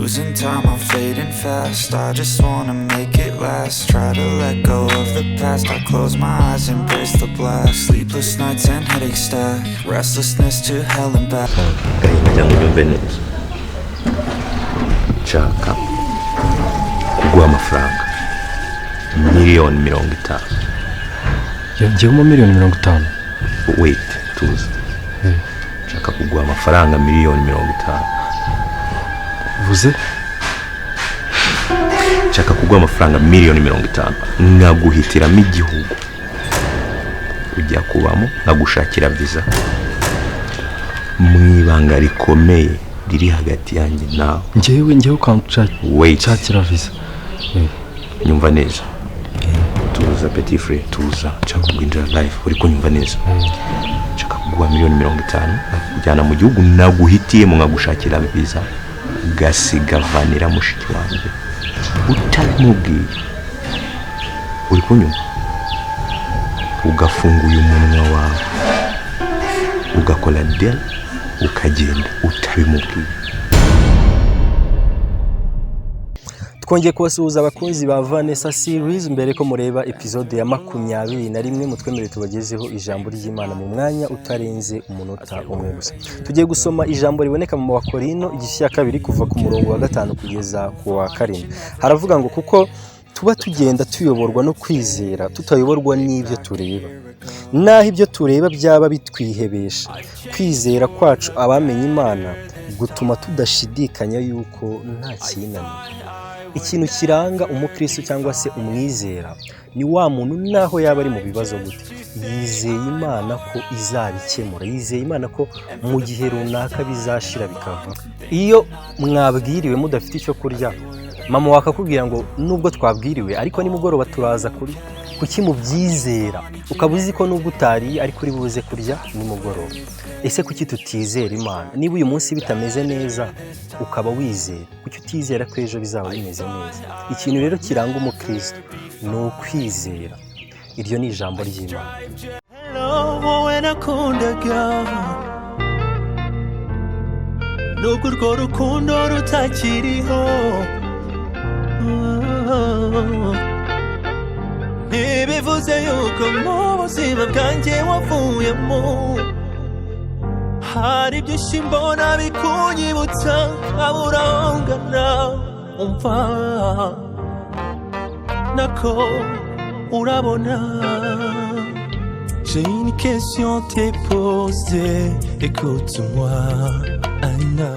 Losing time, I'm fading fast. I just wanna make it last. Try to let go of the past. I close my eyes, embrace the blast. Sleepless nights and headaches stack. Restlessness to hell and back. Gahinda, ngo unyumve neza, nshaka kuguha amafaranga 50 miliyoni. Yongeyemo 50 miliyoni? Wait, tuza. Nshaka kuguha amafaranga 50 miliyoni. Uvuze? Nshaka kuguha amafaranga 50 miliyoni, nkaguhitiramo igihugu ujya kubamo, nkagushakira viza mu ibanga rikomeye riri hagati yanjye nawe. Njyewe Wait. ukanshakira visa? Nyumva neza, tuza, petit frere, tuza. Nshaka kuguhindura life, uri kunyumva neza? Nshaka kuguha 50 miliyoni, nkakujyana mu gihugu naguhitiyemo, nkagushakira viza, ugasiga vanira mushiki wanjye utabimubwiye, uri kunyumva? Ugafunguye umunwa wawe, ugakora deal, ukagenda utabimubwiye. Twongeye kubasuhuza, abakunzi ba Vanessa Series. Mbere ko mureba episode ya 21, mutwemerere tubagezeho ijambo ry'Imana mu mwanya utarenze umunota umwe gusa. Tugiye gusoma ijambo riboneka mu Bakorino, igice cya 2, kuva ku murongo wa 5 kugeza ku wa 7. Haravuga ngo: "Kuko tuba tugenda tuyoborwa no kwizera, tutayoborwa n'ibyo tureba. Naho ibyo tureba byaba bitwihebesha, kwizera kwacu abamenye Imana gutuma tudashidikanya yuko nta kinanira." Ikintu kiranga umukristo cyangwa se umwizera ni wa muntu, naho yaba ari mu bibazo gute, yizeye Imana ko izabikemura, yizeye Imana ko mu gihe runaka bizashira bikava. Iyo mwabwiriwe mudafite icyo kurya, mama wakakubwira ngo: "Nubwo twabwiriwe, ariko nimugoroba turaza kurya." Kuki mubyizera? Ukaba uzi ko nubwo utariye ariko uri buze kurya nimugoroba. Ese kuki tutizera Imana? Niba uyu munsi bitameze neza ukaba wizera, kuki utizera ko ejo bizaba bimeze neza? Ikintu rero kiranga umukristo ni ukwizera. Iryo ni ijambo ry'Imana. Hello, wowe nakundaga, nubwo urwo rukundo rutakiriho, ntibivuze yuko mu buzima bwanjye wavuyemo. Hari byinshi mbona bikunyibutsa, nkabura aho ngana. Umva nako urabona. J'ai une question à te poser, écoute-moi, Anna.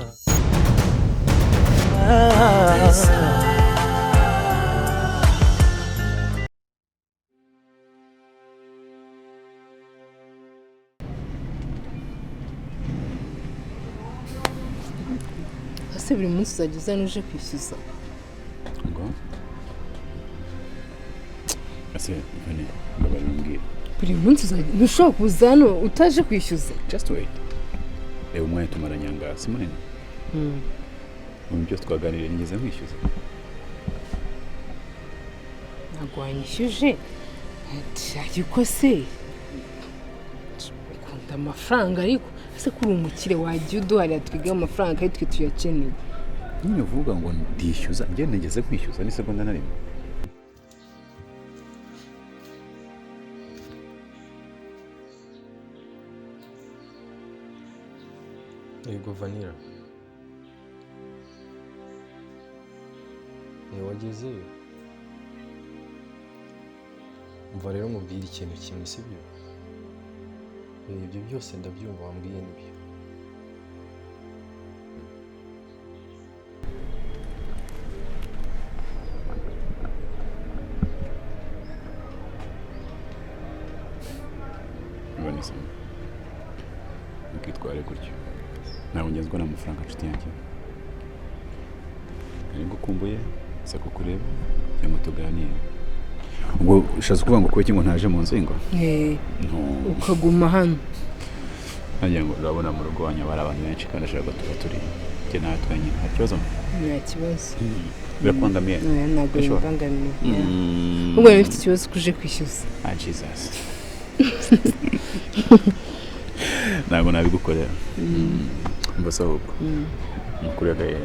Ah. Ese buri munsi uzajya uzana uje kwishyuza? Ngo ese Vane, mbabarira umbwire. Buri munsi uzajya, ntushobora kuza hano utaje kwishyuza? Just wait, reba umwanya tumaranye aha ngaha si munini. Mu bintu byose twaganiriye nigeze nkwishyuza? Ntabwo wanyishyuje. Ati, ariko se ukunda amafaranga? Ariko ese ko uri umukire, wajya uduharira twige amafaranga kandi twe tuyakeneye? Nyine uvuga ngo ndishyuza, njye nigeze kwishyuza n'isegonda na rimwe? Yego Vanira, wagezeyo. Umva rero mubwire ikintu kimwe, sibyo? Ibyo byose ndabyumva wambwiye nibyo. Vanessa, ntukitware gutyo. Ntabwo ngenzwa n'amafaranga, nshuti yanjye. Nari ngukumbuye, nza kukureba kugira ngo tuganire. Ubwo ushatse kuvuga ngo kuba iki, ngo ntaje mu nzu ngo no? Ukaguma hano. Nagira ngo urabona mu rugo wanyu hari abantu benshi, kandi ashaka ko tuba turi njye nawe twenyine. Nta kibazo? Nta kibazo. Birakubangamiye? Oya, ntabwo Sure. bimbangamiye. Ubwo rero ufite ikibazo ko uje kwishyuza? Ah, Jesus, ntabwo nabigukorera. Mbese ahubwo amakuru y'agahe?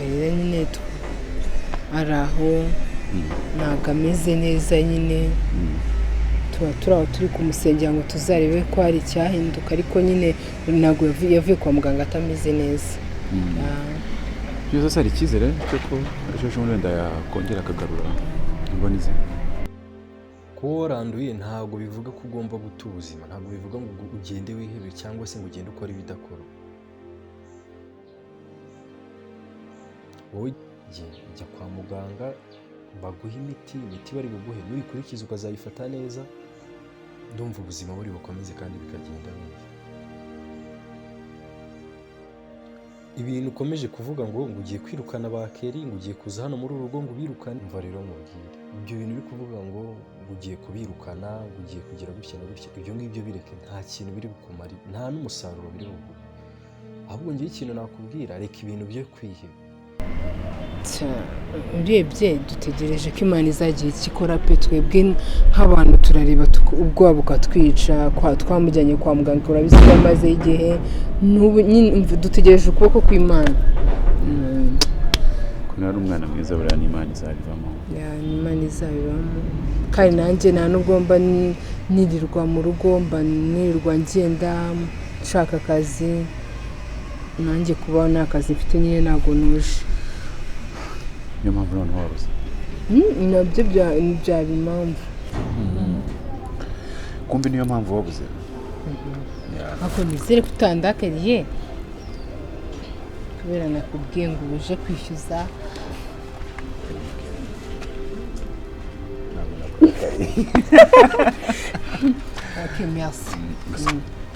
Kalira nyine ari aho ntabwo ameze neza nyine, tuba turi aho turi kumusengera ngo tuzarebe ko hari icyahinduka, ariko nyine ntabwo yavuye kwa muganga atameze neza. Byose hari icyizere cy'uko ejo bundi wenda yakongera akagarura imboni ze. Kuba waranduye ntabwo bivuga ko ugomba guta ubuzima, ntabwo bivuga ngo ugende wihebe cyangwa se ngo ugende ukore ibidakorwa. Wowe jya kwa muganga baguhe imiti bari buguhe, nuyikurikiza ukazayifata neza, ndumva ubuzima buri bukomeze kandi bikagenda neza. Ibintu ukomeje kuvuga ngo ugiye kwirukana ba Keri, ngo ugiye kuza hano muri uru rugo ngo ubirukane, umva rero mubwire, ibyo bintu uri kuvuga ngo ugiye kubirukana, ngo ugiye kugira gutya na gutya, ibyo ngibyo bireke, nta kintu biri bukumare, nta n'umusaruro biri buguhe. Ahubwo ngewe ikintu nakubwira, reka ibintu byo kwiheba. Urebye dutegereje ko Imana izagira icyo ikora pe, twebwe nk'abantu turareba ubwoba bukatwica, twamujyanye kwa muganga urabizi ko yamazeho igihe, n'ubu nyine dutegereje ukuboko kw'Imana. Ko ari umwana mwiza buriya n'Imana izabivamo. Imana izabivamo, kandi nanjye nta nubwo mba nirirwa mu rugo, mba nirirwa ngenda nshaka akazi, nanjye kubaho nta kazi mfite nyine ntabwo nuje. Niyo mpamvu noneho wabuze. Nabyo byaba impamvu. Kumbi niyo mpamvu wabuze. Ariko nizere ko utandakariye kubera nakubwiye ngo uje kwishyuza. Ok, merci.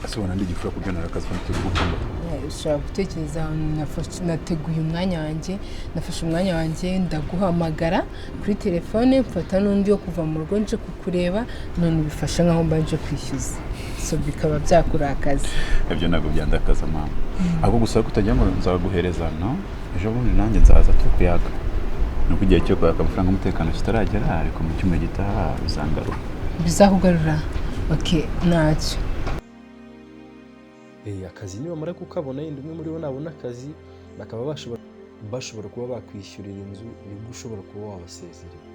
Ese ubona ndi igifura kubyo narakazi ko ntituri. Ushobora gutekereza, nateguye umwanya wanjye, nafashe umwanya wanjye ndaguhamagara kuri telefone, mfata n'undi wo kuva mu rugo nje kukureba, none ubifashe nkaho mba nje kwishyuza, so bikaba byakurakaza. Ibyo ntabwo byandakaza mama, ahubwo gusa ko utagira ngo nzaguhereza, no ejo bundi nanjye nzaza tukuyaga, nuko igihe cyo kwaka amafaranga y'umutekano kitaragera, ariko mu cyumweru gitaha bizangarura. Bizakugarura? Ok, ntacyo. Akazi nibamara kukabona, yenda umwe muri bo nabona akazi, bakaba bashobora kuba bakwishyurira inzu, nibwo ushobora kuba wabasezerera.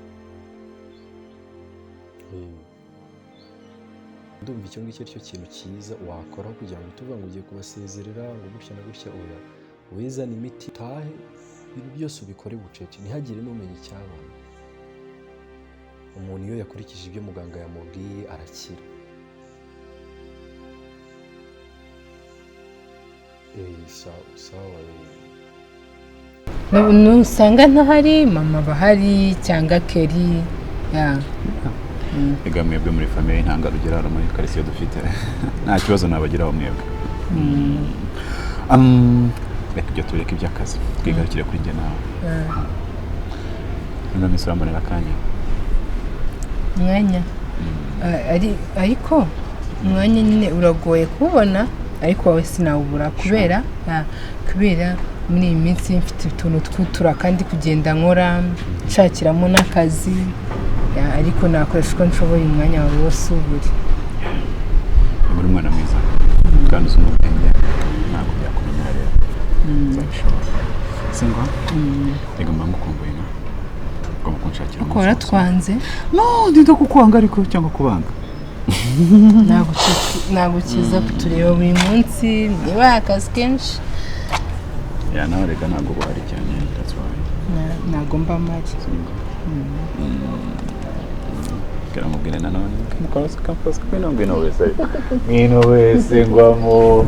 Ndumva icyo ngicyo aricyo kintu cyiza wakora kugira ngo tuvuga ngo ugiye kubasezerera ngo gutya na gutya, oya, wizane imiti utahe, ibintu byose ubikore bucece, ntihagire n'umenya icyabaye. Umuntu iyo yakurikije ibyo muganga yamubwiye arakira. Sawa. Nusanga ntahari mama bahari cyangwa Keri. Ega mwebwe muri famille ntangarugero hano muri quartier dufite, nta kibazo nabagiraho mwebwe. Reka ibyo tureke iby'akazi, twigarukire kuri njye nawe. None minsi urambonera akanya? Umwanya ariko umwanya nyine uragoye kuwubona, ariko wowe sinawubura kubera muri iyi minsi mfite utuntu tw'utura kandi kugenda nkora nshakiramo n'akazi, ariko nakoresha uko nshoboye umwanya wawe wose ubure. Uri umwana mwiza kandi uzi ubwenge, ntabwo byakumenyera rero nzabishobora. Singwa reka mba ngukumbuye, na ugomba kunshakira uko waratwanze. No, ndinda kukwanga ariko cyangwa kubanga. Ntabwo kiza kutureba buri munsi, niba akazi kenshi. Ya nawe reka ntabwo buhari cyane, that's why. Ntabwo mba mpari. Kera mubwire nanone mukorosi kamposi ngwino ngwino wese ngwino wese ngwamo.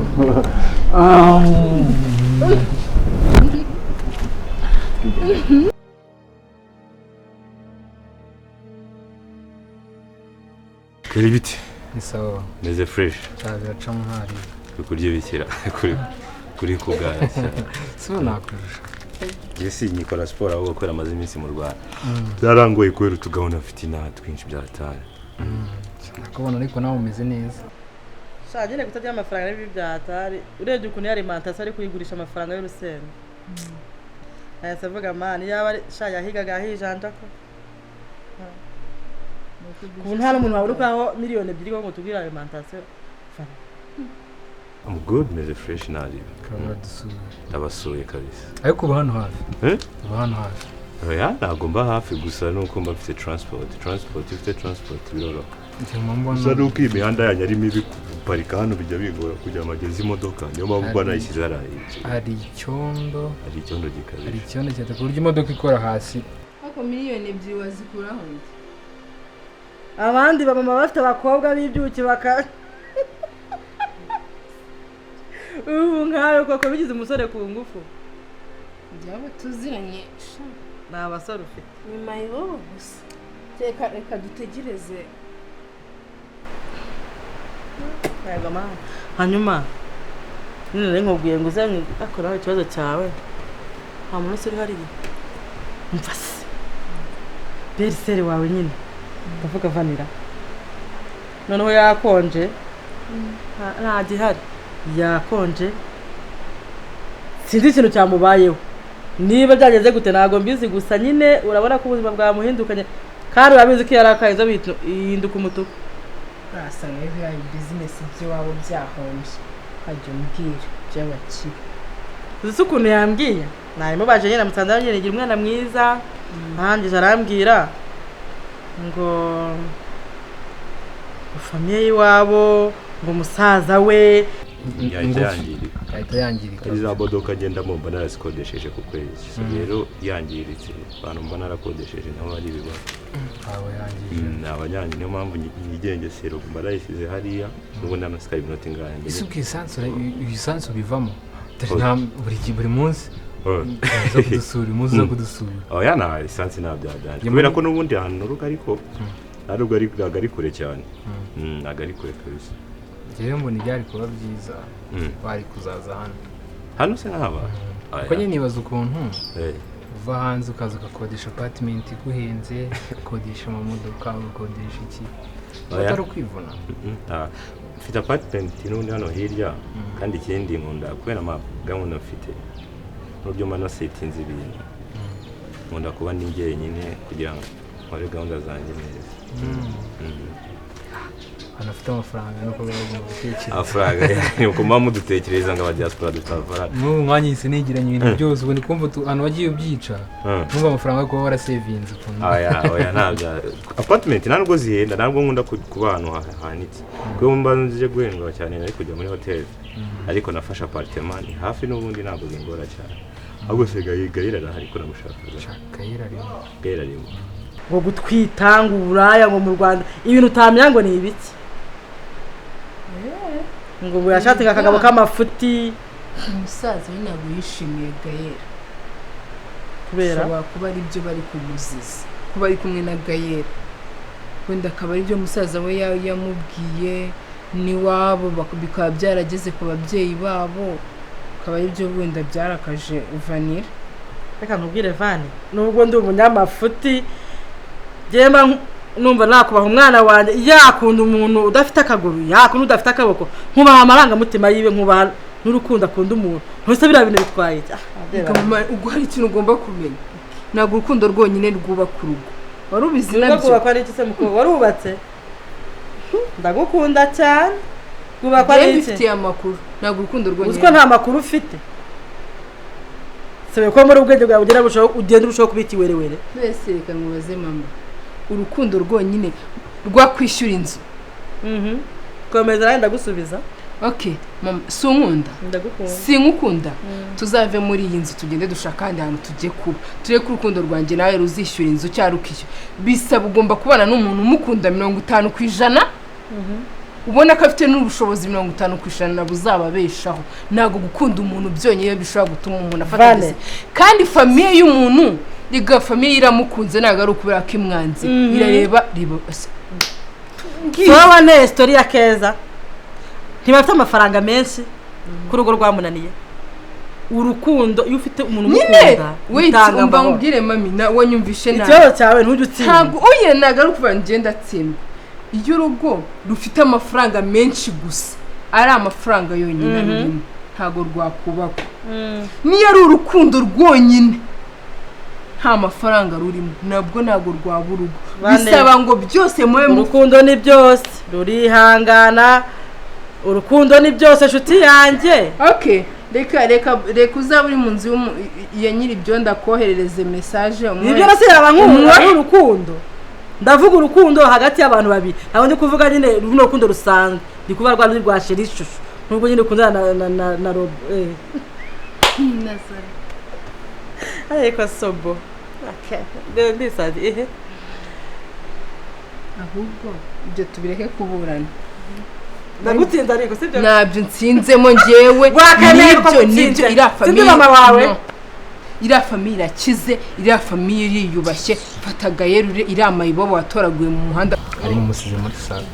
Keri biti? Ni sawa. Meze fresh. Biracamo ntari. Kurya bikira kuri kugaya. Sibo nakurusha. Njye sinyikora siporo ahubwo kubera amaze iminsi mu Rwanda. Byarangoye kubera utugahunda mfite inaha twinshi byarataye. Nakubona ariko nawe umeze neza. Sha nyine kutagira amafaranga ari bibi byahatari. Urebye ukuntu yari mantasi ari kuyigurisha amafaranga y'urusenda. Nahise avuga mani yaba sha yahigaga ahijanja ko. Kubu nta n'umuntu wabura ukuraho 2 miliyoni ngo tugure alimentation. I'm good, meze fresh nari. Uradusuye? Ndabasuye kabisa. Ariko uba hano hafi? Eh? Uba hano hafi? Oya, ntabwo mba hafi, gusa nuko mba mfite transport. Transport, ifite transport biroroha. Njye mba mbona Gusa nuko iyi mihanda yanyu ari mibi, guparika hano bijya bigora kugira ngo ageze imodoka, niyo mpamvu mba nayishyize hariya hirya. Hari icyondo. Hari icyondo gikabije. Hari icyondo cyane ku buryo imodoka ikora hasi. Ariko 2 miliyoni wazikuraho nde? Abandi bamama bafite abakobwa b'ibyuki baka ubu nkawe koko bigize umusore ku ngufu. Byaba tuziranye sha. Ni abasore ufite. Ni mayibobo gusa. Reka reka dutegereze. Yego mama, hanyuma nyine nari nkubwiye ngo uze akoraho ikibazo cyawe. Nta muntu uri hariya, mva se belle-sœur wawe nyine, ndavuga Vanira, noneho yakonje. Nta gihari, yakonje, sinzi ikintu cyamubayeho, niba byageze gute ntabwo mbizi. Gusa nyine urabona ko ubuzima bwamuhindukanye, kandi urabizi ko iyo arakaye inzobe ihinduka umutuku. Urasanga biriya business by'iwabo byahombye, ukajya umbwira by'abakire. Uzi se ukuntu yambwiye? Nabimubaje nyine, musanze nyine umwana mwiza, arangije arambwira ngo famille y'iwabo, ngo umusaza we Yahita yangirika. Yahita yangirika. Ari za modoka ngendamo mba narazikodesheje ku kwezi. So rero yangiritse, abantu mba narakodesheje nabo ari ibibazo. Aba yangije. Ni abanyange, niyo mpamvu nigengesera, ubu mba narayishyize hariya, n'ubundi hano hasigaye iminota ingahe mbere? Ese ubwo esanse ubivamo? Oya. Nta buri gihe, buri munsi Oya. uza kudusura, uyu munsi uza kudusura. Oya, nta esanse, nta byadanje, Njye kubera muri- ko n'ubundi ahantu nturuka, ariko ntabwo ari, ntabwo ari kure cyane. Ntabwo ari kure kabisa. Njyewe mbona ibyari kuba byiza bari kuzaza hano. Hano se nk'aba? Kuko nyine nibaza ukuntu Eh. uva hanze ukaza ugakodesha apartment iguhenze, ugakodesha amamodoka, ugakodesha iki. Oya. Atari ukwivuna? Mfite apartment n'ubundi hano hirya, kandi ikindi nkunda kubera ama gahunda mfite n'uburyo mba nasetinze ibintu, nkunda kuba ndi njyenyine kugira ngo nkore gahunda zanjye neza. Abantu bafite amafaranga nuko baba bagomba gutekereza. Amafaranga ni uko muba mudutekereza ngo abadiaspora dufite amafaranga. N'ubu mwanya yise negeranya ibintu byose, ubu ni kumva ahantu wagiye ubyica, numva amafaranga yo kuba warasevinze ukuntu. Oya oya, ntabyo. Apartment nta nubwo zihenda, ntabwo nkunda kuba ahantu hanitse, kuko mba nje guhendwa cyane, nari kujya muri hoteli, ariko nafashe apartment ni hafi n'ubundi, ntabwo bingora cyane. Ahubwo se Gayira arahari ko namushakaga? Gayira arimo. Gayira arimo. Ngo gutwita, ngo uburaya, ngo mu Rwanda ibintu utamenya ngo ni ibiki, ngo ubu yashatse akagabo k'amafuti. Umusaza we ntabwo yishimiye Gayera. Kubera? Bishobora kuba ari byo bari kumuziza kuba ari kumwe na Gayera, wenda akaba ari byo musaza we yamubwiye n'iwabo, bikaba byarageze ku babyeyi babo, akaba ari byo wenda byarakaje Vanira. Reka nkubwire Vani, nubwo ndi umunyamafuti, njyewe numva nakubaha umwana wanjye. Yakunda umuntu udafite akaguru, yakunda udafite akaboko, nkubaha amarangamutima yiwe, nkubaha n'urukundo akunda umuntu. Ntuse biriya bintu bitwaye iki? Ah, ababyeyi Reka mama, ubwo hari ikintu ugomba kumenya: ntabwo urukundo rwonyine rwubaka urugo. Wari ubizi Urugo nabyo? rwubakwa n'iki se mukobwa warubatse? Ndagukunda cyane. Rwubakwa Njyewe n'iki? mbifitiye amakuru, ntabwo urukundo rwonyine. Uzi ko nta makuru ufite? Sebe ko muri ubwenge bwawe ugenda burushaho, ugenda urushaho kuba ikiwerewere. Mbese reka nkubaze mama, urukundo rwonyine rwakwishyura inzu? Komeza nawe, ndagusubiza. Ok mama, si unkunda? Ndagukunda. Sinkukunda? Tuzave muri iyi nzu, tugende dushaka ahandi hantu tujye kuba, tureke urukundo rwanjye nawe ruzishyura inzu cyangwa rukishyura. Bisaba ugomba kubana n'umuntu umukunda 50%, ubona ko afite n'ubushobozi 50% buzababeshaho. Ntabwo gukunda umuntu byonyine bishobora gutuma umuntu afata Vane. ndetse kandi famille y'umuntu riga, famille iramukunze, ntabwo ari ukubera ko imwanze. Irareba reba. Wowe ne story ya Keza, ntibafite amafaranga menshi ku rugo rwamunaniye? Urukundo, iyo ufite umuntu Nyine umukunda, wait, bitanga umva amahoro. nkubwire mami, na wanyumvishe nabi. Ikibazo cyawe, ntujye utsinda. Ntabwo, oya, ntabwo ari ukuvuga ngo ngenda atsindwa. Iyo urugo rufite amafaranga menshi gusa, ari amafaranga yonyine arurimo, ntabwo rwakubakwa. Niyo ari urukundo rwonyine nta mafaranga rurimo, nabwo ntabwo rwaba urugo. Bane. Bisaba ngo byose mube Urukundo ni byose, rurihangana. Urukundo ni byose nshuti yanjye. Okay, reka reka reka uzaba uri mu nzu ya nyiri ibyo ndakoherereze message. Nibyo nase yaba nk'ubu urukundo. Ndavuga urukundo hagati y'abantu babiri. Ntabwo ndi kuvuga nyine runo rukundo rusanzwe. Ndi kuvuga rwa ruri rwa chéri shushu. Nubwo nyine ukundana na Rob. Nazari. Ariko sobo. Okay. Ndisazi ehe. Ahubwo ibyo tubireke kuburana. Ndagutsinda ariko sibyo? Nabyo nsinzemo njyewe. Nibyo nibyo ira famille mama wawe. Ira famille irakize, ira famille iriyubashye, fata gayerure ira mayibobo watoraguye mu muhanda. Ari mumusize muri sale.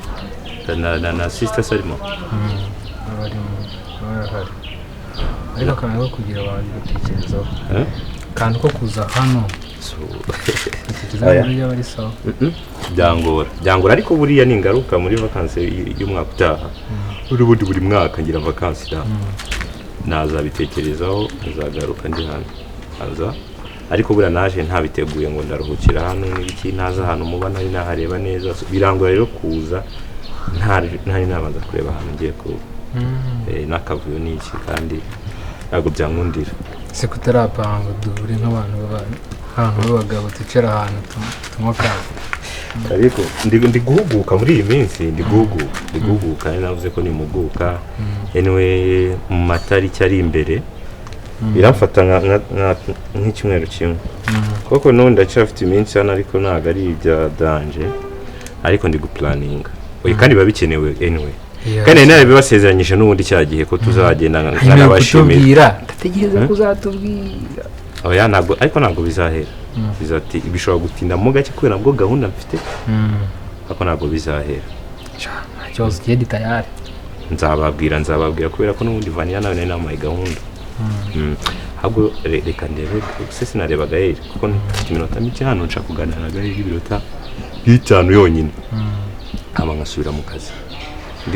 Na sister Salima. Abari barahari. Ariko akantu ko kugira abantu gutekerezaho. Kantu ko kuza hano. So tekereza bari sawa. Byangora. Byangora ariko buriya ni ingaruka muri vacances y'umwaka utaha. Urubundi buri mwaka ngira vacances da. Nazabitekerezaho nzagaruka ndi hano. Aza ariko buriya naje ntabiteguye ngo ndaruhukira hano n'ibiki ntaza ahantu muba nari nahareba neza. Birangora rero kuza ntari nabanza kureba ahantu ngiye kuba. N'akavuyo n'iki kandi ntabwo byankundira. Se kutarapanga duhure nk'abantu b'abagabo twicara ahantu tunywa kafe. Ariko ndi guhuguka muri iyi minsi, ndi guhuguka navuze ko nimuguka. Anyway mu matariki ari imbere biramfata nk'icyumweru kimwe. Koko n'ubu ndacyafite iminsi hano ariko ntabwo ari ibya danger, ariko ndi guplaninga. Oya kandi biba bikenewe anyway. Kandi nawe bibasezeranyije n'ubundi cyagihe ko tuzagenda nkanabashimira. Ndategereza kuzatubwira. Oya ntabwo ariko ntabwo bizahera. Bizati bishobora gutinda mu gake kubera bwo gahunda mfite. Ariko ntabwo bizahera. Nta kibazo kiye tayari. Nzababwira kubera ko n'ubundi Vania nawe nari namuhaye gahunda. Ahubwo reka ndebe se sinareba Gael kuko mfite iminota mike hano nshaka kuganira na Gael ibirota 5 yonyine. Hama nkasubira mu kazi.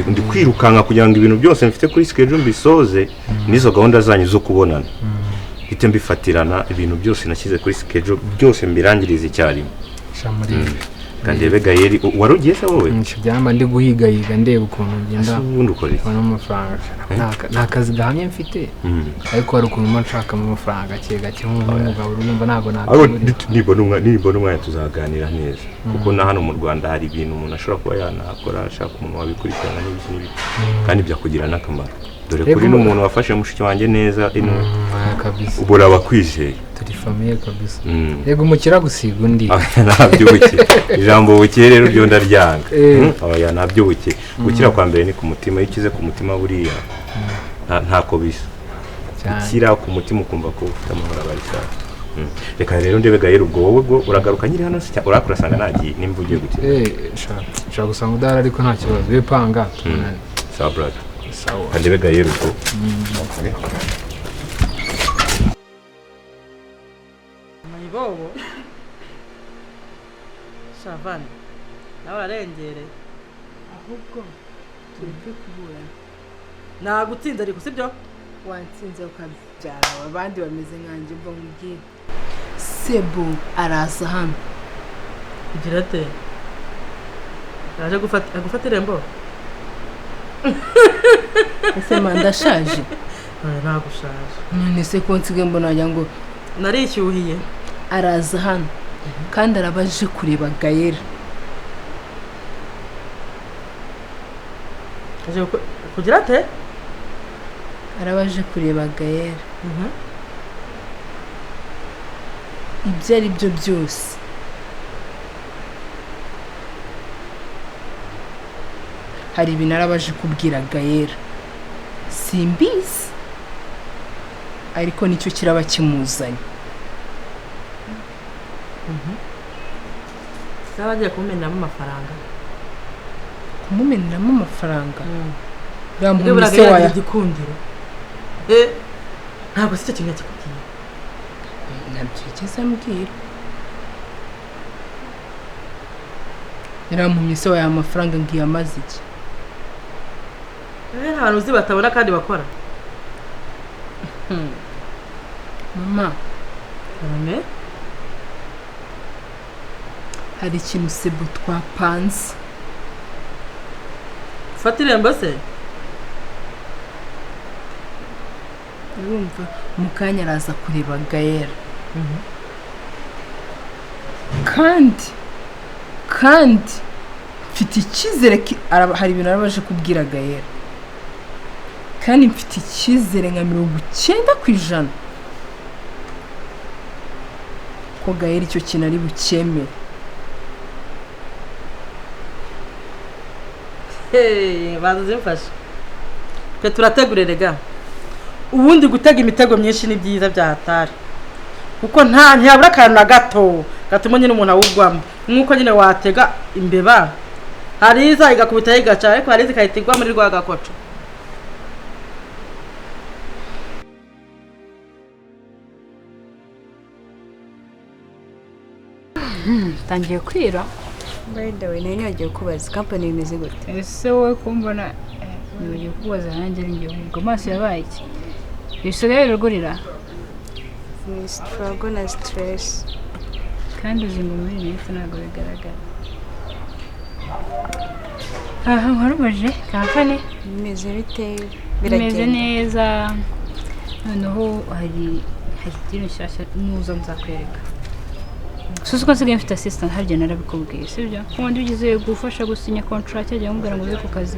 Ndi kwirukanka kugira ngo ibintu byose mfite kuri schedule mbisoze nizo gahunda zanyu zo kubonana. Ite mbifatirana ibintu byose nashyize kuri schedule byose mbirangiriza icyarimwe. Kandi ndebe Gael warugiye se wowe? Nshya ndi guhigayiga ndeba ukuntu ngenda. Ubundi ukora iki? Amafaranga. Nta kazi gahamye mfite. Ariko hari ukuntu mba nshaka amafaranga gake gake nk'umugabo urumva ntabwo nakora. Nibona umwanya tuzaganira neza. Kuko na hano mu Rwanda hari ibintu umuntu ashobora kuba yanakora ashaka umuntu wabikurikirana n'ibiki n'ibiki. Kandi byakugira n'akamaro. Dore kuri n'umuntu wafashe mushiki wanjye neza ino kabisa. Ubura bakwizeye. Turi famille kabisa. Yego umukira gusiga undi. Ntabyo buke. Ijambo buke rero ryo ndaryanga. Oya ntabyo buke. Gukira kwa mbere ni ku mutima, iyo ukize ku mutima buriya ntako bisa. Gukira ku mutima ukumva ko ufite amahoro abari sawa. Reka rero ndebe Gael ubwo wowe bwo uragaruka nyiri hano se urakura sanga nagiye nimba ugiye gukira. Nshaka gusanga udahari ariko nta kibazo. We panga. Sawa brother. Sawa. Ndebe Gael ubwo. Mayibobo Shavani nawe ararengere. Ahubwo tureke kuburana. Nagutsinze ariko sibyo? Wansinze ukabyara abandi bameze nkanjye mva nkubwire. Sebo araza hano. Kugira ate? Araje gufata irembo? Ese manda ndashaje? Nagushaje. None se ko nsigaye mbona wagira ngo narishyuhiye. Araza hano kandi arabaje kureba Gael. Aje kugira ate? Arabaje kureba Gael. Ibyo ari byo byose hari ibintu arabaje kubwira Gael. Simbizi ariko nicyo kiraba kimuzanye. Saba agiye kumumeneramo amafaranga. Kumumeneramo amafaranga? Yamumise waya igikundiro. Ntabwo si cyo kintu yakikubwiye. Nabyo yigeze ambwira. Yaramumise waya amafaranga ngiye amaze iki? Nta bantu uzi batabona kandi bakora. Mama, hari ikintu Sebo twapanze. Fata irembo se? Urumva, mu kanya araza kureba Gayera, kandi mfite icyizere ko hari ibintu araba aje kubwira Gayera, kandi mfite icyizere nka 90% ko Gayera icyo kintu ari bucyemere. Hey, baza zimfashe. Twe turategura rega. Ubundi gutega imitego myinshi ni byiza bya hatari, kuko nta ntiyabura akantu na gato gatuma nyine umuntu awugwamo. Nk'uko nyine watega imbeba, hari iza igakubita igaca, ariko hari iza igahita igwa muri rwa gakoco. Tangiye kwira. By the way, nari nibagiwe kubaza, company bimeze gute? Ese wowe kumbona nibagiwe kubaza, nanjye ngiye kuvuga amaso yabaye iki? Bisigaye birugurira. Ni struggle na stress. Kandi uzi ngo muri iyi minsi ntabwo bigaragara. Aha nkorubaje kampani bimeze bite? Bimeze Biragenda. neza. Noneho hari ikintu nshyashya nuza nzakwereka. Suzi ko nsigaye mfite assistant, harya narabikubwiye, sibyo? Ubundi ugize gufasha gusinya contract yagiye amubwira ngo uze ku kazi.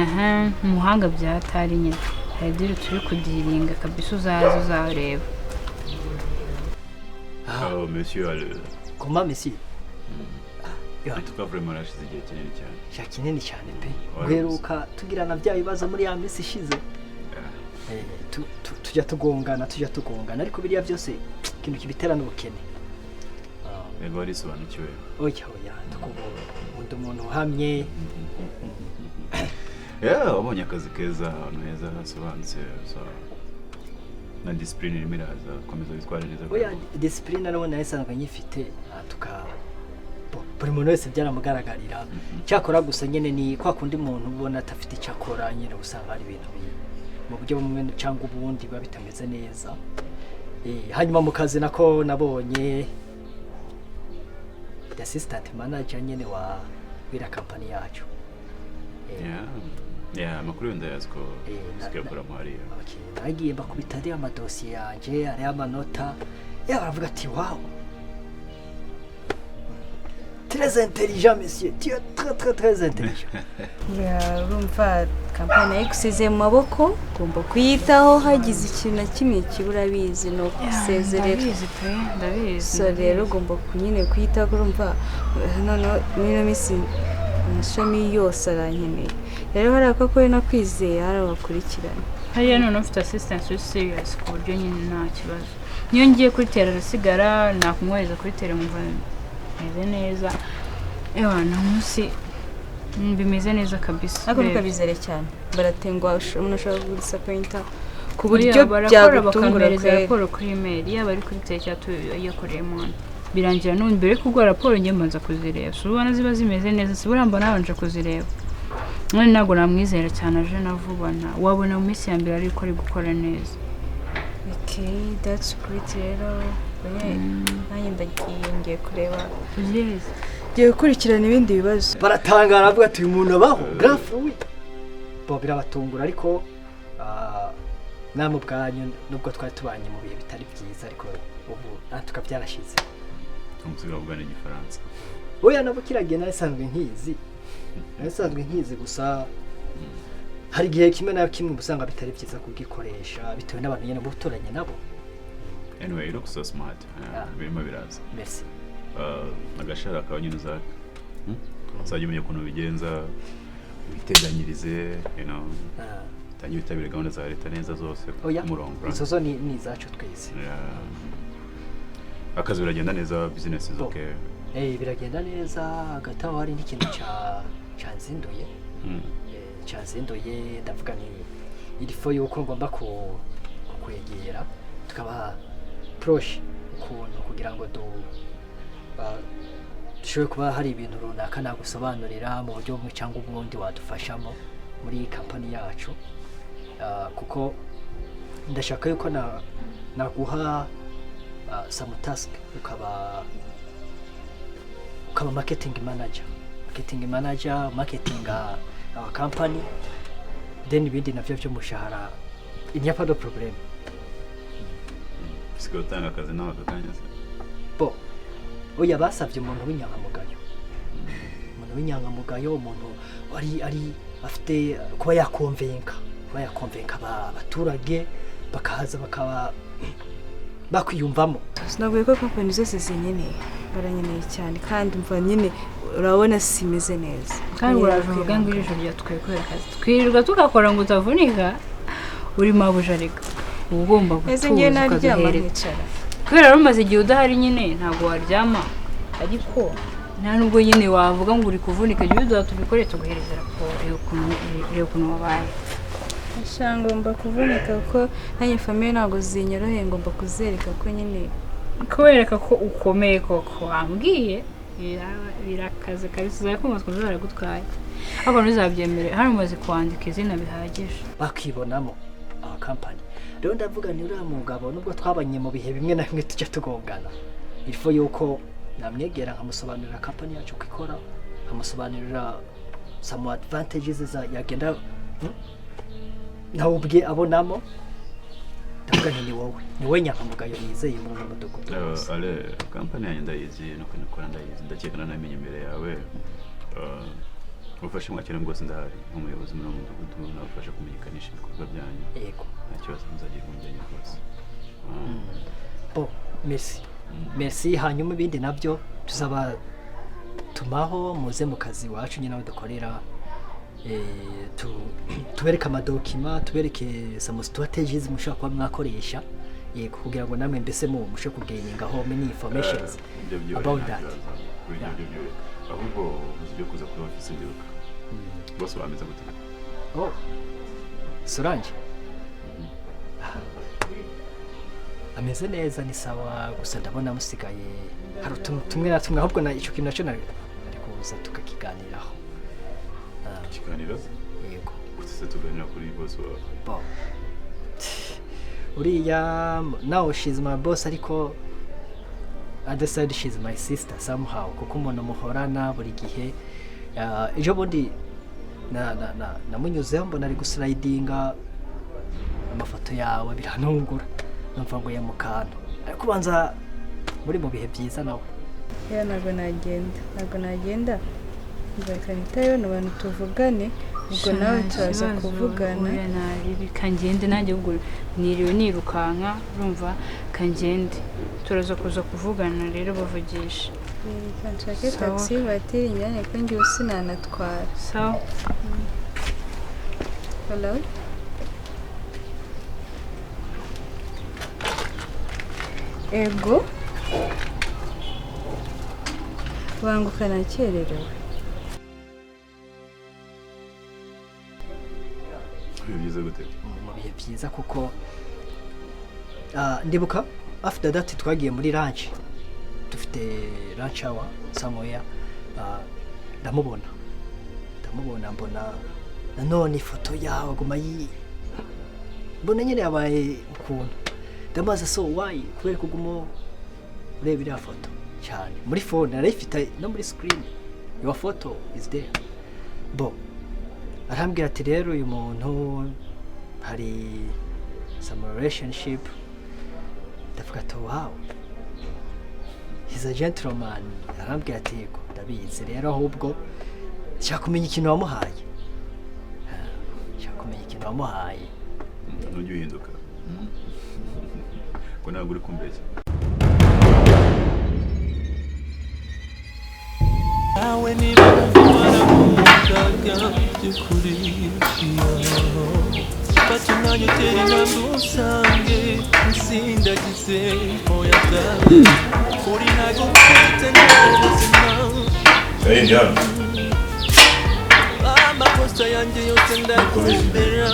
Aha, umuhanga byatari nyine. Hari deal turi kudiringa kabisa, uzaza uzareba. Oh, monsieur le Comment, monsieur? En tout cas, vraiment narashize igihe kinini cyane. Sha, kinini cyane pe. Wari Guheruka tugirana bya bibazo muri ya minsi ishize. Tujya tugongana, ariko biriya byose ikintu kibitera n'ubukene. Yego, warisobanukiwe. Oya, oya, tukubonye undi umuntu uhamye. Yeah, wabonye akazi keza, ahantu heza hasobanutse, so na discipline irimo iraza, komeza witware neza. Oya, discipline narabona nari isanzwe nyifite, buri muntu wese byaramugaragarira. Cyakora gusa nyine ni kwa kundi muntu ubona adafite icyo akora nyine, usanga hari ibintu mu buryo bumwe cyangwa ubundi biba bitameze neza. Hanyuma mu kazi nako nabonye the assistant manager nyine wa wira company yacu. Yeah, amakuru yenda ndayazi ko usigaye ukoramo hariya. Nagiye mbakubita ariya amadosiye yanjye, ariya amanota ya, baravuga ati: "Wow, très intelligent, monsieur, tu es très très très intelligent." Ya, urumva kampani yayigusize mu maboko, ugomba kuyitaho. Hagize ikintu na kimwe kibura, abizi ni ukusezerera. Ndabizi pe, ndabizi. So rero ugomba nyine kuyitaho. Urumva noneho muri ino minsi amashami yose arankeneye. Rero hariya koko we nakwizeye, hari bakurikirana. Hariya noneho mfite assistant uri serious, ku buryo nyine nta kibazo. Niyo ngiye kuri terrain arasigara, nakumwohereza kuri terrain nkumva meze neza. Ewa, ni umunsi bimeze neza kabisa. Ariko Reba. ntukabizere cyane, baratengwa, umuntu ashobora kugudisappointa ku Buriya buryo barakora byagutungura bakampereza kweri. raporo kuri email, yaba ari kuri terrain cyangwa yakoreyemo hano. Birangira n'ubu mbere yo kuguha raporo njye mbanza kuzireba. Si ubona ziba zimeze neza? Si buriya mbona nabanje kuzireba. None ntabwo namwizera cyane, aje na vuba, nta wabona mu minsi ya mbere ariko ari gukora neza. Okay, that's great. Rero nanjye ndagiye, ngiye kureba, Uzizi. ngiye gukurikirana ibindi bibazo. Baratangara, bavuga ati: "Uyu muntu abaho grand fruit." Bo birabatungura, ariko namwe ubwanyu, nubwo twari tubanye mu bihe bitari byiza, ariko ubu natwe byarashize. Tumusiga kuvugana igifaransa. Oya, nabo kiragiye nari nsanzwe nkizi, gusa hari igihe kimwe na kimwe uba usanga bitari byiza kubwikoresha, bitewe n'abantu nyine uba uturanye nabo. Anyway, you look so smart. Birimo biraza. Merci. Agashara kawe nyine uzajya umenya ukuntu ubigenza, witeganyirize, utangire witabire gahunda za leta neza zose Oya, ku murongo. izo zo ni izacu twese. Yeah. Akazi biragenda neza, business is Bo. okay? Biragenda neza. Hagati aho hari n'ikintu cyanzinduye. Cyanzinduye, ndavuga nti il faut yuko ngomba kukwegera, tukaba proche ukuntu, kugira ngo dushobore kuba hari ibintu runaka nagusobanurira mu buryo bumwe cyangwa ubundi wadufashamo muri kampani yacu. Kuko ndashaka yuko naguha some task, ukaba marketing manager, marketing our company, then ibindi navyo by'umushahara. Il n'y a pas de problème. Usigaye utanga akazi nawe aka kanya se? Bo, oya, basabye umuntu w'inyangamugayo, umuntu w'inyangamugayo, umuntu wari ari afite kuba yakonvenka abaturage bakaza bakaba bakwiyumvamo. Sinavuye ko company zose zinkeneye, barankeneye cyane, kandi mva nyine urabona simeze neza. Kandi uraje uvuga ngo ijisho ryatwikorera akazi, twirirwa tugakora ngo utavunika. Uri mabuja reka, uba ugomba Ese ngewe gutuza naryama ukaduhereza. nkicara? Kubera wari umaze igihe udahari nyine, ntabwo waryama, ariko nta nubwo nyine wavuga ngo uri kuvunika. Jya uduha tubikore, tuguhereza raporo. Reba ukuntu wabaye. Sha, ngomba kuvunika kuko nanjye famille ntabwo zinyoroheye, ngomba kuzereka ko nyine Kubereka ko ukomeye koko. Wambwiye birakaze kabisa, uzakumva twumva baragutwaye, ariko ntuzabyemere. Hano umaze kwandika izina bihagije. Bakibonamo aba company. Rero ndavuga ni uriya mugabo, nubwo twabanye mu bihe bimwe na bimwe tujya tugongana, il faut yuko namwegera nkamusobanurira company yacu uko ikora, nkamusobanurira some advantages za yagenda, nawe ubwe abonamo. Ndavuga nti ni wowe nyankamugayo nizeye muri uno mudugudu wose. Ale, company yanjye ndayizi, nuko nikora ndayizi, ndakeka nanamenye imbere yawe. Ubufasha mwakira bwose ndahari nk'umuyobozi muri uwo mudugudu, nabafasha kumenyekanisha ibikorwa byanyu. Yego. Nta kibazo, muzagira impungenge rwose. Bo, merci, merci. Hanyuma ibindi nabyo tuzabatumaho, muze mu kazi iwacu nyine aho dukorera, tubereke ama documents, tubereke some strategies mushobora kuba mwakoresha, yego, kugira ngo namwe mbese mu mushe kugainingaho many informations Ibyo byihorere, about nta that. kibazo. Ibyo byo byihorere. Ahubwo uzi ibyo kuza kuri ofisi, ndibuka bose bameze gute? Oh, Solange ameze neza, ni sawa. Gusa ndabona musigaye hari utuntu tumwe na tumwe, ahubwo na icyo kintu nacyo nari kuza tukakiganiraho. Ikiganiro? Yego. Gute se tuganira kuri bose wawe? Bo, uriya now she's my boss, ariko other side she's my sister somehow, kuko umuntu muhorana buri gihe. Ejo bundi na namunyuzeho mbona ari guslidinga amafoto yawe, biranungura, numva ngo mu kantu, ariko ubanza muri mu bihe byiza nawe. Ya, ntabwo nagenda, ntabwo nagenda. Reka nitabe bano bantu tuvugane, ubwo nawe turaza kuvugana. Oya, nabi kangende nanjye, ubwo niriwe nirukanka, urumva, kangende, turaza kuza kuvugana rero, bavugisha. Reka nshake Sawa. Taxi voiture injyane ko njyewe sinanatwara. Sawa. Hello. Ego, banguka nakererewe. Ibihe byiza gute? Mu bihe byiza kuko ndibuka after that twagiye muri lunch, dufite lunch hour somewhere, ndamubona mbona nanone ifoto yawe aguma yi mbona nyine yabaye ukuntu. Ndamubaza: "So why, kubera ko uguma ureba iriya foto cyane muri phone?" Narayifite no muri screen, your photo is there. Bo, arambwira ati: "Rero uyu muntu hari some relationship." Ndavuga ati: "Wow, he's a gentleman." Arambwira ati: "Yego, ndabizi. Rero ahubwo nshaka kumenya ikintu wamuhaye." Nshaka kumenya ikintu wamuhaye. Ntujya uhinduka ko ntabwo uri kumbeshya. Nawe niba warakundaga by'ukuri, fata umwanya utera intambwe usange usindagize. Oya da, uri ntabwo ufite n'ubuzima. Hey, John. Amakosa yanjye yose ndakwemera.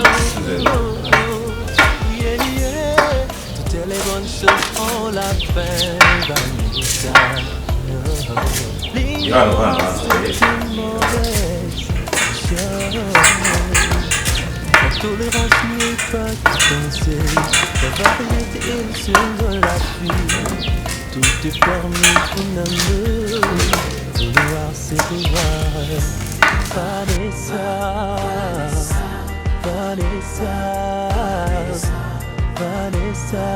Yeah, yeah. Toutes les bonnes choses ont la fin, Vanessa. Hano, hano, hano. C'est une mauvaise chose. La tolérance n'est pas dispensée. La variété est le seul de la vie. Tout est permis pour amour. Vouloir, c'est pouvoir. Vanessa. Vanessa, Vanessa.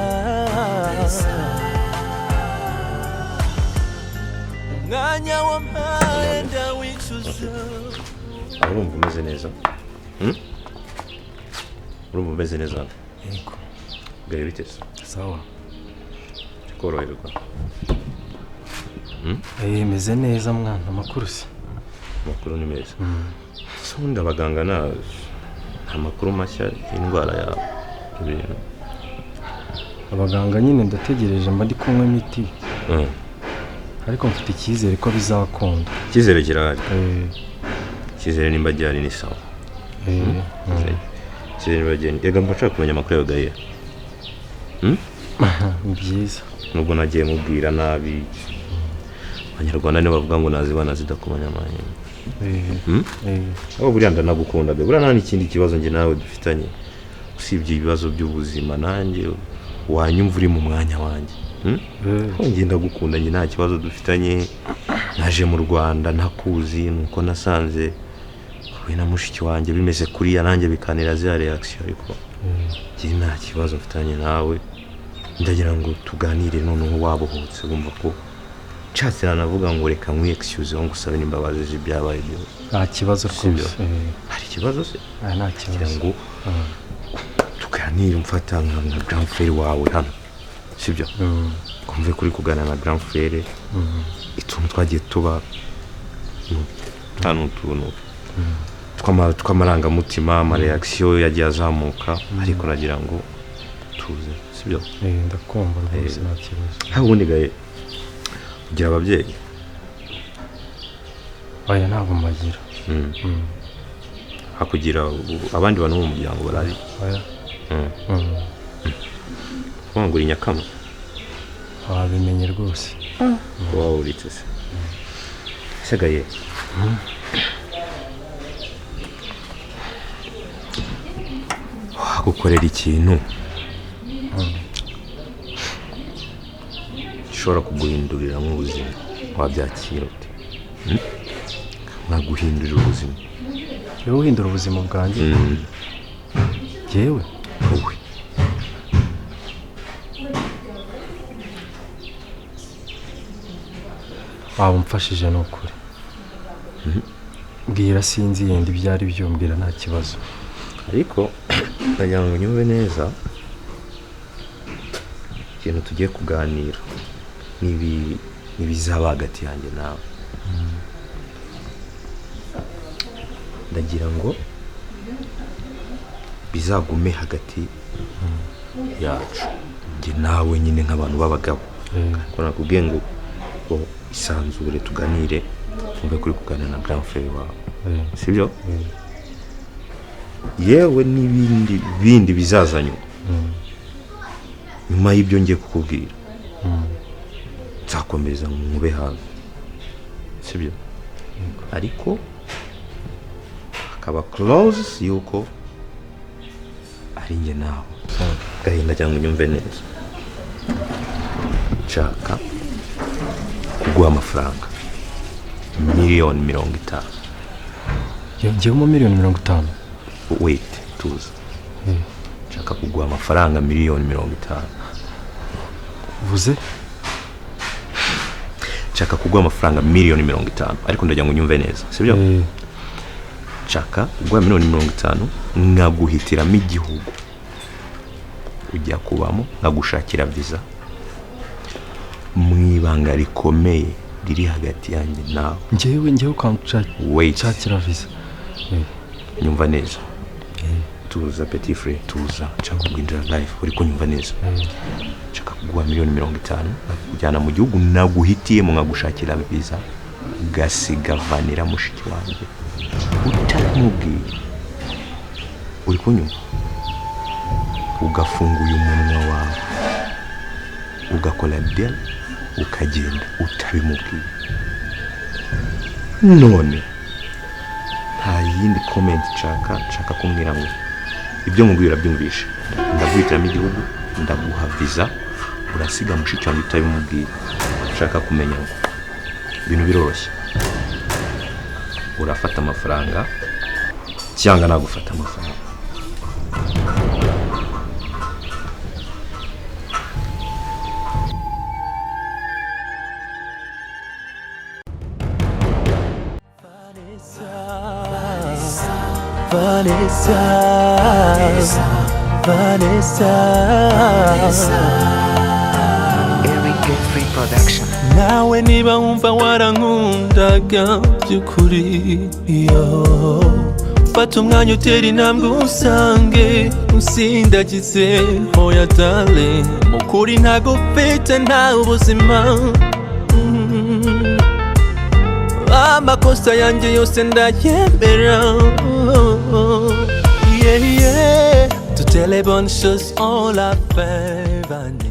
Umwanya wampaye ndawicuza. Urumva umeze neza? Urumva umeze neza? Yego. Gari bitese. Sawa. Koroherwa. Meze neza mwana, amakuru se? Amakuru ni meza. Se ubundi abaganga nta makuru mashya y'indwara yawe ibintu. Abaganga nyine ndategereje mba ndi kunywa imiti. Ariko mfite icyizere ko bizakunda. Icyizere kirahari. Icyizere nimba gihari ni sawa. Icyizere nimba gihari. Ega mba nshaka kumenya amakuru yawe Gaye. Ni byiza. Nubwo nagiye mubwira nabi. Abanyarwanda nibo bavuga ngo nazibana zidakomanya amahembe. Aho buriya ndanagukunda be. Buriya nta n'ikindi kibazo njye nawe dufitanye usibye ibibazo by'ubuzima, nanjye wanyumva uri mu mwanya wanjye. Njye ndagukunda, njye nta kibazo dufitanye. Naje mu Rwanda ntakuzi, nuko nasanze we na mushiki wanjye bimeze kuriya, nanjye bikanira za reaction, ariko njye nta kibazo mfitanye nawe. Ndagira ngo tuganire noneho wabohotse, wumva ko nshatse nanavuga ngo reka nkwi excuse ngo usabe n'imbabazi z'ibyabaye byose. Nta kibazo rwose. Hari ikibazo se? Nta kibazo. Ngo tuganire, mfata nka grand frère wawe hano, sibyo? Kumve kuri kuganira na grand frère, ituntu twagiye tuba hano, utuntu tw'amarangamutima, ama reaction yagiye azamuka, ariko nagira ngo tuze, sibyo? Ndakumva rwose, nta kibazo. Ha ubundi Gaye, ugira ababyeyi? Oya, ntabwo mbagira. Hakugira abandi bantu mu muryango barari? Oya. Wangura inyakama? Wabimenye rwose. Wawuritse se? Se Gaye, wagukorera ikintu gishobora kuguhindurira nk'ubuzima, wabyakira ute? Nkaguhindurira ubuzima. Yewe uhindura ubuzima bwanjye? Yewe? Wowe. Waba umfashije ni ukuri. Mbwira sinzi yenda ibyo ari byo, mbwira nta kibazo. Ariko ndagira ngo nyumve neza ikintu tugiye kuganira n'ibizaba hagati yanjye nawe. Ndagira ngo bizagume hagati yacu njye nawe nyine nk'abantu b'abagabo. Ko nakubwiye ngo isanzure tuganire, twumve kuri kuganira na grand frère wawe, sibyo? Yewe n'ibindi bindi bizaza nyuma nyuma y'ibyo ngiye kukubwira, nzakomeza nkube hafi, sibyo? Ariko hakaba close yuko ari njye nawe. Gahinda cyangwa unyumve neza, nshaka kuguha amafaranga 50,000,000. Njyewe 50,000,000? Wait, tuza. Nshaka kuguha amafaranga 50,000,000. Uvuze? Nshaka kuguha amafaranga 50,000,000, ariko ndagira ngo unyumve neza, sibyo? Nshaka kuguha 50,000,000 nkaguhitiramo igihugu ujya kubamo, nkagushakira visa mu ibanga rikomeye riri hagati yanjye nawe. Njyewe ukanshakira visa? Nyumva neza. Tuza petit frère, tuza. Nshaka kuguhindura life, uri kunyumva neza? Nshaka kuguha 50,000,000 nkakujyana mu gihugu naguhitiyemo, nkagushakira visa, ugasigavanira mushiki wanjye utamubwiye. Uri kunyumva? Ugafunguye umunwa wawe, ugakora deal, ukagenda utabimubwiye. None nta yindi comment nshaka kumbwira ngo ibyo nkubwira urabyumvishe. Ndaguhitiramo igihugu, ndaguha visa, urasiga mushiki wanjye utabimubwiye. Nshaka kumenya ngo ibintu biroroshye, urafata amafaranga cyangwa nagufata amafaranga? Vanessa, Vanessa. Eric Free Production. Nawe niba wumva warankundaga by'ukuri, yo fata umwanya utera intambwe usange usindagize. Hoya darling, mu kuri ntago ufite nta ubuzima. Amakosa yanjye yose ndayemera. Yeah. Toutes les bonnes choses ont la fin, Vanessa.